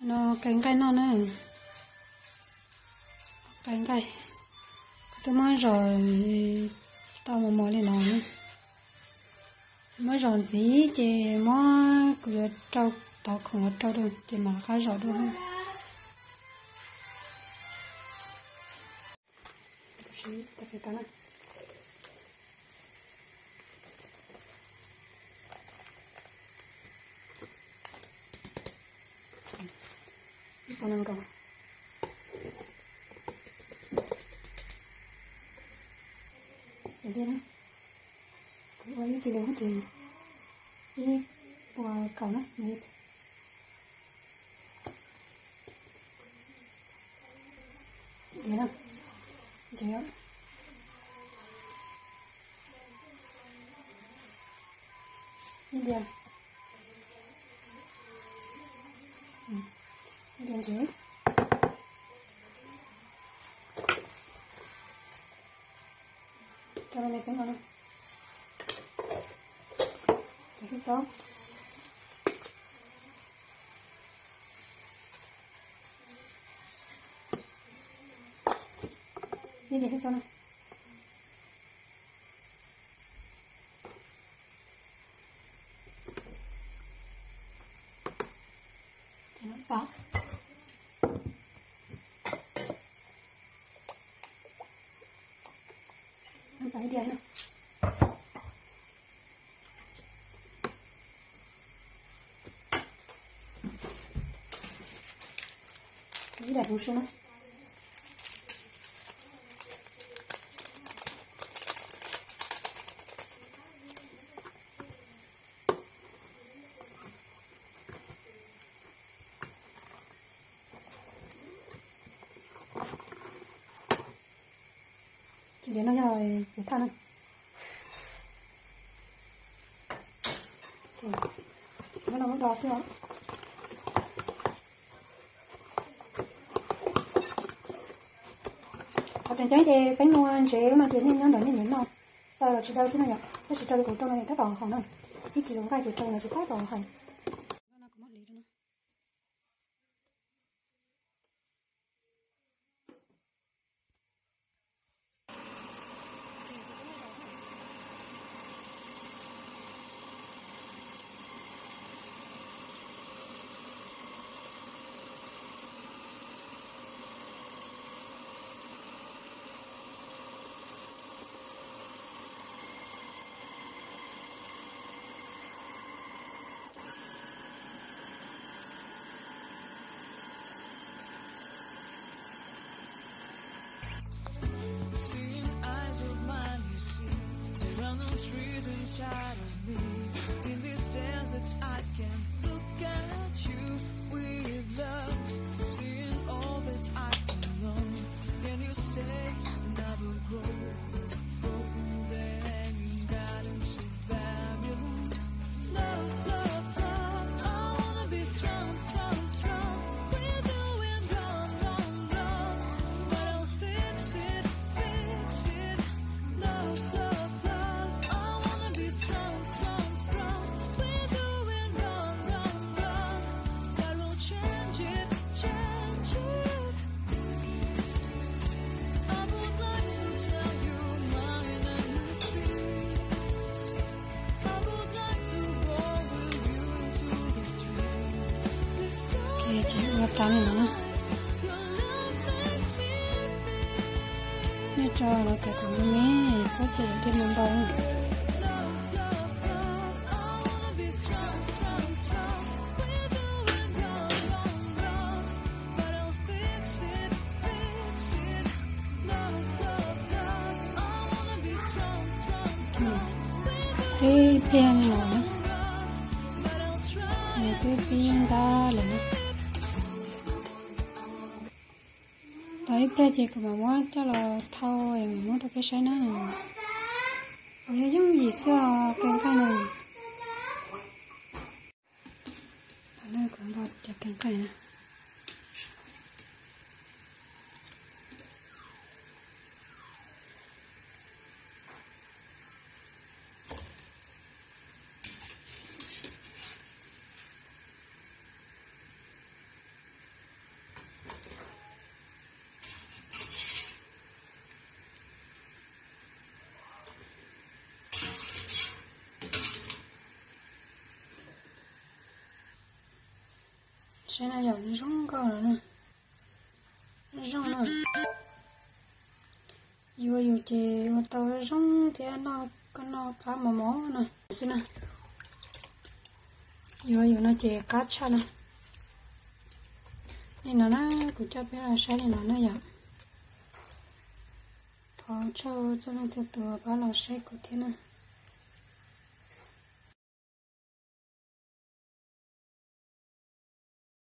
No qe nqaij noj na. Qe nqaij, kuv twb muab zom tau mos mos li no. Muab zom ntxiv ces muab, kuv yuav rau tov khoom los rau dua ces mam rov qab zom dua. Ib puas nees nkaum. Kuv ua ib kis lus ces ib puas kaum na. Ntsev na, ntsev, ib diav, ib diav ntsev. Rau me peb no, ib txob, ib diav ib txob na. Pab, pab ib diav na. Ib diav hmoov su na. Ces diav no yog kuv thaj na. Ces no muab do xwb os. Qhov tseem ceeb ces peb nua ntsev no ces nej nyob ntawm nej nyiam noj, daw los tsis daw xwb no yom, tab sis raws li kuv rau no tab tom haum na. Ib kis lus nqaij ces rau no ces tab tom haum. Seeing eyes of mine, you see, there are no trees inside of me. In this desert, I can look at you with love. Seeing all that I can learn. Can you stay? Never grow. Broken, then you got into Babylon. Love, love, love, I wanna be strong, strong, strong. We're doing wrong, wrong, wrong, but I'll fix it, fix it. Love, love, love, I wanna be strong, strong, strong. We're doing wrong, wrong, wrong, but we'll change it, change it. I would like to tell you my name is Sweet. Ces ua tas li no na. Nej tso los tas kom me me, txhob cia li mus ntau. Twb ib pliag li no, twb pib ntab lawm na. Tau ib pliag ces kuv mam muab coj los thau es mam muab rau peb saib na. Kuv yeej yooj yim xwb os, qe nqaij no. Kuv npog cov qe nqaij na. Saib no yom, zoo nkauj no na. Zoo no. Yuav yus ces ua tau zoo thiab noj, koj noj qab mos mos no xwb na. Yuav yus no ces qab tshaj na. Li no na, kuv coj peb los saib li no na yom. Thov txhawb txhua leej txhua tus pab los saib kuv thiab na.